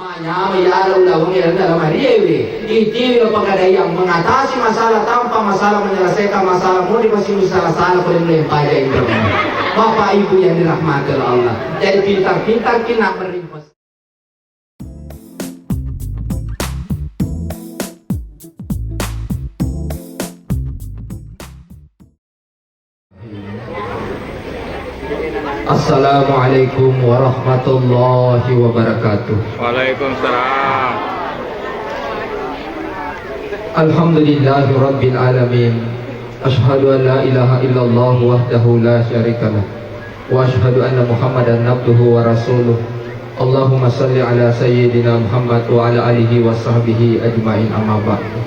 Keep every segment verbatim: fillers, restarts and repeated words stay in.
Nyamai yala ulaweng ri dalam riewe. Itiwi lo pegadaian mengatasi masalah tanpa masalah, menyelesaikan masalah, mau dipasimu salah-salah, boleh mulai paja itu. Bapak Ibu yang dirahmati oleh Allah. Jadi pintar-pintar kita berinvestasi. Assalamualaikum warahmatullahi wabarakatuh. Waalaikumsalam. Alhamdulillahi rabbil alamin. Asyhadu an la ilaha illallah wahdahu la syarikalah. Wa asyhadu anna Muhammadan abduhu wa rasuluh. Allahumma salli ala sayyidina Muhammad wa ala alihi wa sahbihi ajmain, amma ba'du.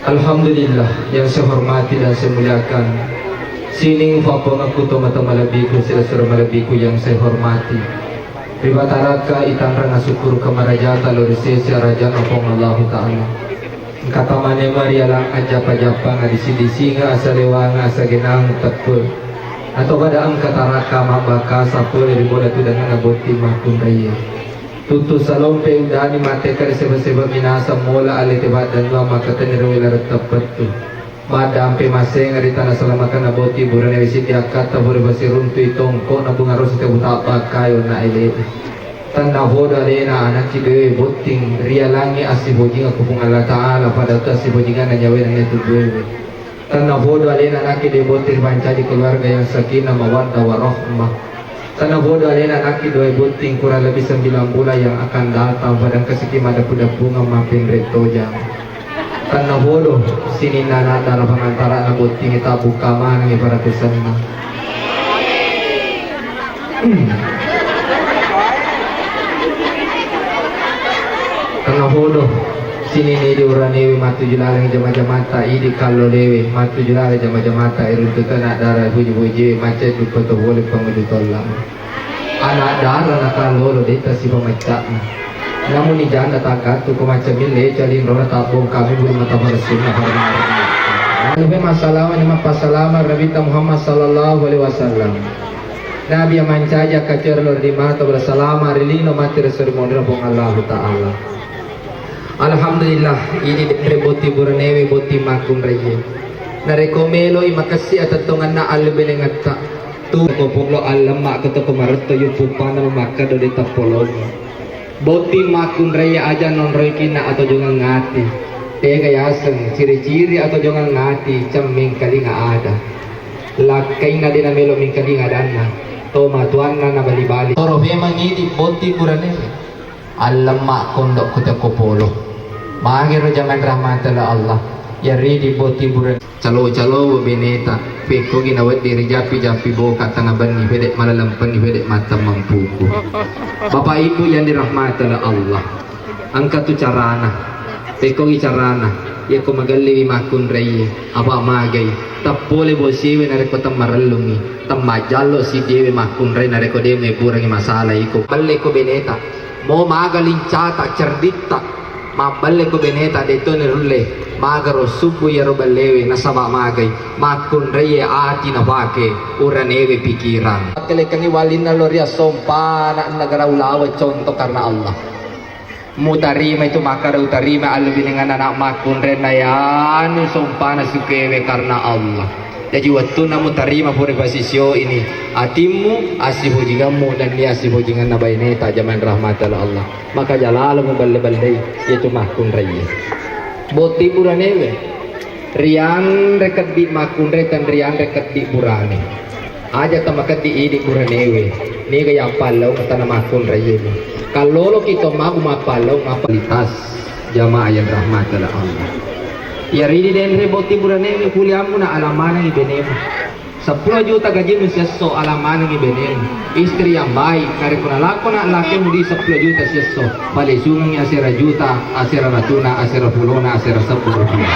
Alhamdulillah, yang saya hormati dan saya muliakan, sining fapongaku tomata malebbiku, sila-sila malebbiku yang saya hormati. Ribatalaka itanrang asukuru kamarajata lo ri sese arajana Puang Allahu Ta'ala. Engka tamane marialang ajjapa-japang adisi-disinga asalewanga asagenang teppe. Atau pada engka taraka mabbakasa pole ri bola tudanganna botting makkunraie. Tuttu salompe udani matteka ri seba-seba minasa mola ale tebaddanua makatani ri wela rettepettu. Maddampe masenga ri tana salamakanna botting burane wi siddi akkatta pura pasiruntui tongko na bunga rosa tebu tabba kayo na ele. Tennapodo alena anakki dewe botting rialangngi assipojingeng ku Puang Allah Ta'ala, pada tu assipojinganna nyawena ne tubuewe. Tennapodo alena anakki dewe botting ripancaji keluarga yang sakinah mawaddah warahmah. Tennapodo alena anakki dewe botting kurang lebih sembilan bulan yang akan datang, pada engka siki madeppu-deppungeng mappenre tojang. Tennapodo sininna anak dara pangantara'na bottingnge tabbuka manengngi paratesanna. Tennapodo sininna idi uranewe mattuju laleng jama-jamata, idi kallolewe mattuju laleng jama-jamata, iruntutu anak dara puji-pujiwe macca duppa to pole panguju tollang. Anak dara nakallolo de' tasipamacca'na. Namuni janda tagattu ko macca mille calinrona tabbongkami bulu mata paressunna. Lebih masalama ni mappasalama Nabitta Muhammad sallallahu alaihi wasallam. Nabi yang mancaji akkacoero lao ri mata bersalama ri lino mati ri sori monrina Puang Allahu Ta'ala. Alhamdulillah, idi denre botting buranewe botting makkunraie. Narekko meloi makessi atettongenna allebbenengetta, tu ko polo allemma ko toko maretto yuppu panna makkado de tappolongi. Botting makkunraie aja nonroikinna atojongeng ati. Tega yaseng ciri-ciri atojongeng ati cemmeng kalinga ada. Lakkainna de namelo mengkalinga adanna. To matuanna nabali-bali. Toro memang idi botting buranewe. Allemma kondok kota kopolo. Magero jamaah rahmatullah Allah. Yaridi botting burane. Calo-calo beneta. Pekkogi nawedding rijappi-jappi boka tengah benni, pede' malalempenni, pede' mattemmeng puku. Bapak Ibu yang dirahmati oleh Allah. Engka tu carana. Pekkogi carana. Yako magelliwi makkunraie. Apa magai. Tappole bosiwe narekko temmarellungi. Temmajallo sidewe makkunrai narekko de' meburangi masalah iko. Belle ko beneta. Mo maga lincata, cerditta, mabballe ko beneta, de' to ni rulle. Magaro subbu iyaro ballewe, nasaba magai, makkunraie ati napake, uranewe pikirang. Akkelekangi walinna lo ri assompana nagara ulaweng contoh karena Allah. Mutarima itu makkada utarima allebinenganna anak makkunrainna yanu sompana sukewe karena Allah. Jaji wettunna mutarima pura pasisio ini atimmu, assipojingammu, nennia assipojinganna baineta jamaah rahmatullah Allah. Maka jalalo muballe-ballei, yaitu makkunraie. Botting buranewe. Rianre keddi makkunrai, tenrianre keddi burane. Aja tamakeddi idi buranewe. Niga yappallau tana makkunraiemu. Kalloloki to mabu mappallau mapalitas. Jamaah yang rahmatullah Allah. Yaridi denre botting buranewe kuliammu na alamanengi benemu. Seppulo juta gajimu siesso, alamanengi benemu. Istri yang baik, narekko nalakona lakemu di seppulo juta siesso, palesungengi asera juta, asera ratuna, asera pulona, asera sebbu rupiah.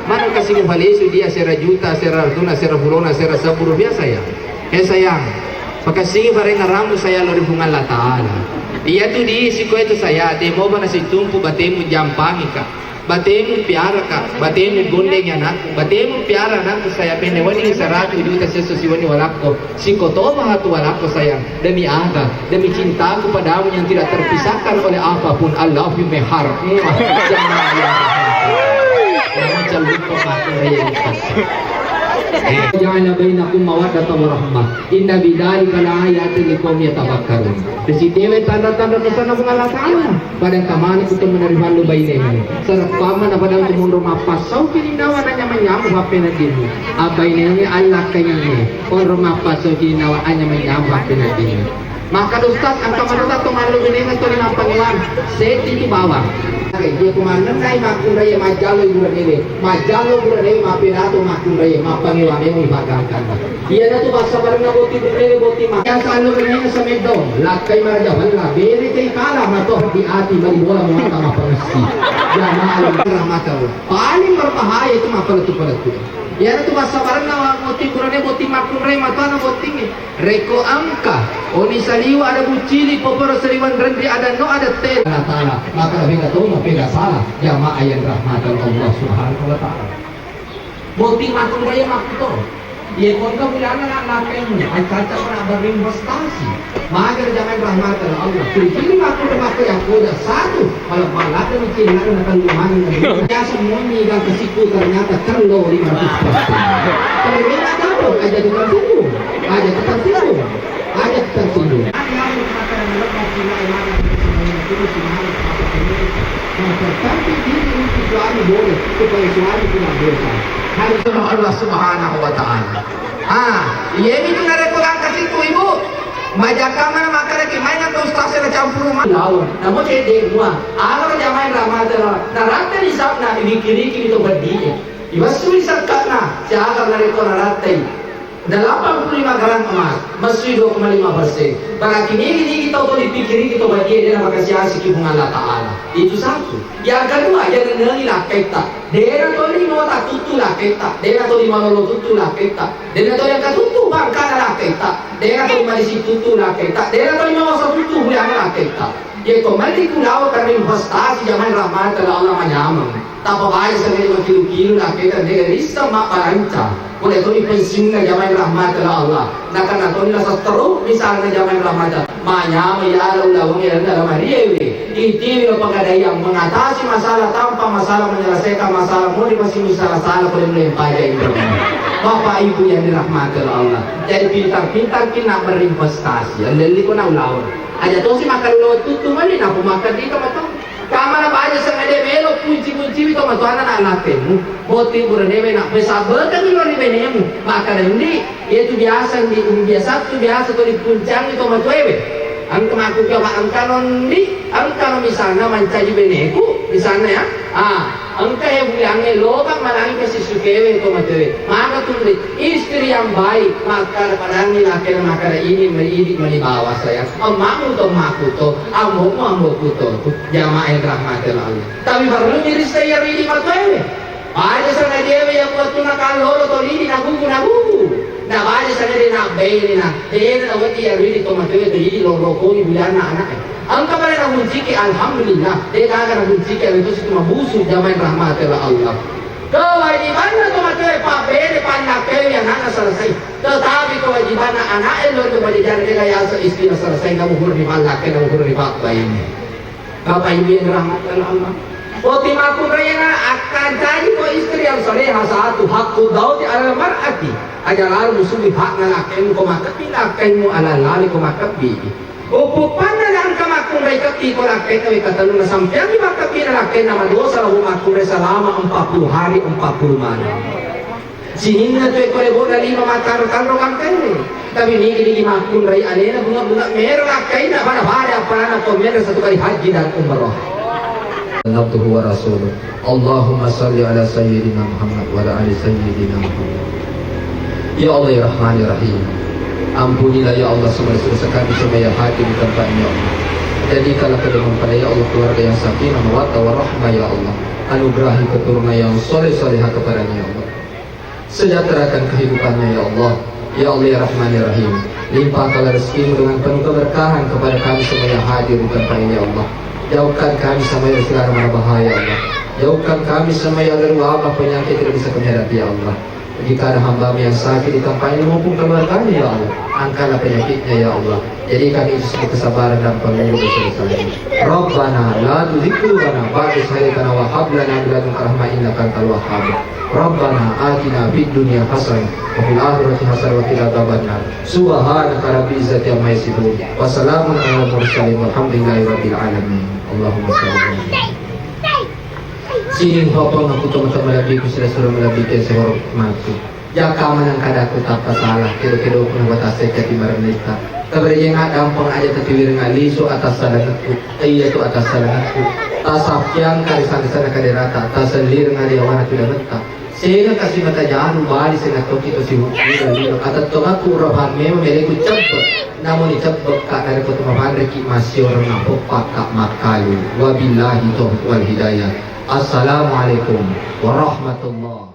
Mana kasi mupalesu di asera juta, asera ratuna, asera pulona, asera sebbu rupiah sayang? Eh sayang, pakassingi parengngerammu sayang lao ri Puang Allah Ta'ala. Iya tu di siko itu saya, de' mopa nasitumpu batemu jampangika. Batemu piaraka, batemu gondengi anakku, batemu piara anakku, saya penne wedding seratus juta sesso siwenni walakko, sikotoba hatu walakko sayang, demi aga, demi cintaku padamu yang tidak terpisahkan oleh apapun, I love you Mehar. Muah, jangan ya. Jangan lupa makan raya. Eh, ja'ala bainakum mawaddatan wa rahmah. Inna fi dzalika laayatin liqaumin yatafakkarun. Risitewe tanda-tanda kesana Puang Allah Ta'ala. Pada kamani kutu menari fallu bainemu. Sarapamma na padang kumonro mappassau kininnawa nanya manyamu hape naddimu. Abbainemu Allah kayine. Onro mappassau kininnawa anya manyamu hape naddimu. Maka ustaz, engka maneng to mallu benenga to ri mappangewan. Seddi tu bawang. Iya ko mannennai makkunraie majjallo iburenewe. Majjallo burenewe mappedato makkunraie, mappangewa memang ipaggangkanna. Iyanatu passabarenna botting burenewe botting ma-, biasa allo benenga sameddo, lakkai maraja balla, bere tei kala matoh di ati bali bola muatta mappangessi. Ya malu rahmatullah. Paling berbahaya itu mappalettu-palettu. Iyanatu passabarenna botting burenewe botting makkunraie matoanna bottingnge. Rekko engka oni saliweng ada bucili, poporo saliweng renri ada no ada te. Allah Ta'ala, maka beda to, maka beda salah, jamaah yang rahmatan Allah Subhanahu wa Ta'ala. Botting makkunraie makkuto. Ye kongka bulanna nak lakeng, acca-acca pernah berinvestasi. Mager jamaah rahmatan Allah. Kiri-kiri makkunraie makko yakko satu. Kalau malah ada mikir, ada makan rumah yang biasa moni dan kesiku ternyata kelo lima ratus persen. Kalau dia nggak tahu, aja tukang tipu, aja tukang tipu, aja tukang tipu. Mempercantik diri untuk suami boleh, supaya suami tidak dosa. Harus Allah Subhanahu wa Ta'ala. Ah, iya itu nggak ada tukang kesiku, Ibu. Majakka mana makkadaki, maega to ustaz e nacampuru ma-, laung. Namo cedde mua. Aga jamaah rahmatullah. Narattani sabna, ibikiriki to peddi e. Ibassui sakka'na, siaga narekko narattai delapan puluh lima gram emas, massui dua koma lima persen. Berarti nigi-nigi tau to dipikiriki to peddi e, de' namakasiasiki Puang Allah Ta'ala. Itu satu. Yang kedua, jangan nengi lakketta. Dena toli mota tuttu lakketta, dena toli malolo tuttu lakketta, dena toli engka tuttu bangkana lakketta, dena toli malisi tuttu lakketta, dena toli mawasa tuttu bulanna lakketta. Yeko melli ku lao terinvestasi jamaah rahmatan Allah manyameng. Tapa bae sengeri makilu-kilu lakketta de' risseng mabbaranca. Pole toni pensiunna jamaah rahmatan Allah. Nakenna toni rasa teruk misalna jamaah rahmatan. Manyameng yala ulaweng e lalenna lamari ewe. Itiwi lo pegadaian mengatasi masalah tanpa masalah, menyelesaikan masalah, modi pasti masalah salah boleh mulai pada itu. Bapak Ibu yang dirahmati oleh Allah. Jadi pintar-pintar ki nak berinvestasi. Lelli ko nak ulaweng. Aja tosi makan lo tuttu mani, napu makan di tempat tu. Kamana baja sengade melo kunci-kunci mi tomatoanna na latemu. Botting burenewe na pesabekeng lo ri benemu. Maka rendi, itu biasa di, biasa tu biasa to dipuncangi tomatoewe. Engka maku kama engka nondi, engka no misalna mancaji beneku, misalna ya. Ah, engka ya bulange lobang malangi pesissukewe tomatoewe. Maka tundi, istri yang baik, maka padangi lakena maka ini, ini mani bawa saya. Emmamu to, emmaku to, ambomu, amboku to. Jamaah yang dirahmati Allah. Tapi baru diri saya ridi matoewe. Baja sangadiewe yang waktu nakallolo to lidi nagugu nagugu. Na baja sangadie na bene na. Dena na wati ya ridi to matoewe to lidi lo rokoni bulanna anak. Engka pada nagunciki alhamdulillah. Deka aga nagunciki itu situ mabusu jamaah yang dirahmati Allah. Kewajibanna to matoewe pa bene pa nakkewe anakna selesai. Tetapi kewajibanna anak lo to pada jana deka yasa istri selesai namu hurri pallake namu hurri pa ini. Bapak Ibu yang dirahmati Allah. Botting makkunraiena akkancaji ko istri yang soleha satu, haqqu zauji alal mar'ati. Aja lalo musuhi hakna lakkaimu ko makkebbi lakkaimu ala lali ko makkebbi. Upuppanna na engka makkunrai kebbi ko lakkaita wekka telluna sampeangi makkebbi na lakkaina madosa lahu makkunrai selama empat puluh hari empat puluh malam. Sininna tu ekko lebo'na lima mattaro-taro gangkangnge. Tapi nigi-nigi makkunrai alena bunga-bunga mero lakkainna pada-pada appalanna to mero satu kali haji dan umroh. Abduhu wa rasuluh. Allahumma salli ala sayyidina Muhammad wa ala ali sayyidina Muhammad. Ya Allah ya Rahman ya Rahim. Ampunilah ya Allah semua dosa kami semua yang hadir di tempat ini ya Allah. Jadikanlah kedua mempelai ya Allah keluarga yang sakinah mawaddah warahmah ya Allah. Anugerahi keturunan yang soleh solehah kepadanya ya Allah. Sejahterakan kehidupannya, ya Allah. Ya Allah, ya Rahman, ya Rahim. Limpahkanlah rezekimu dengan penuh keberkahan kepada kami semua yang hadir di tempat ini, ya Allah. Jauhkan kami semua dari segala mara bahaya, ya Allah. Jauhkan kami semua ya Allah dari wabah penyakit tidak bisa kami hadapi ya Allah. Jika ada hamba-Mu yang sakit di tempat ini maupun keluarganya ya Allah, angkatlah penyakitnya ya Allah. Jadi kami itu semua kesabaran dan peluru dosa-dosa ini. Rabbana la tuzigh qulubana ba'da idh hadaytana wa hab lana min ladunka rahmah innaka antal wahhab. Rabbana atina fid dunya hasanah wa fil akhirati hasanah wa qina adzabannar. Subhanaka rabbil izzati amma yasifun. Wa salamun alal mursalin walhamdulillahi rabbil alamin. Allahumma shalli ala Muhammad. Sining popong aku to mata malebbiku sila sura malebbiku yang saya hormati. Jaka manang kadaku tappa salah, kedo-kedo pun buat asai kati marnita. Kabarejeng addampeng aja tatiwireng alisu atas salangeku. Iya tu atas salangeku. Tasappiang kari sana-sana kaderata, tasellireng ari awana tu dangetta. Sega kasi mata janu bali sega toki to sihukkura lino. Atettongaku urapang memang meleku cebbe. Namun cebbe ka narekko tu mapanreki masioreng napoppa ka makkalu. Wabillahi taufiq wal hidayah. Assalamualaikum warahmatullahi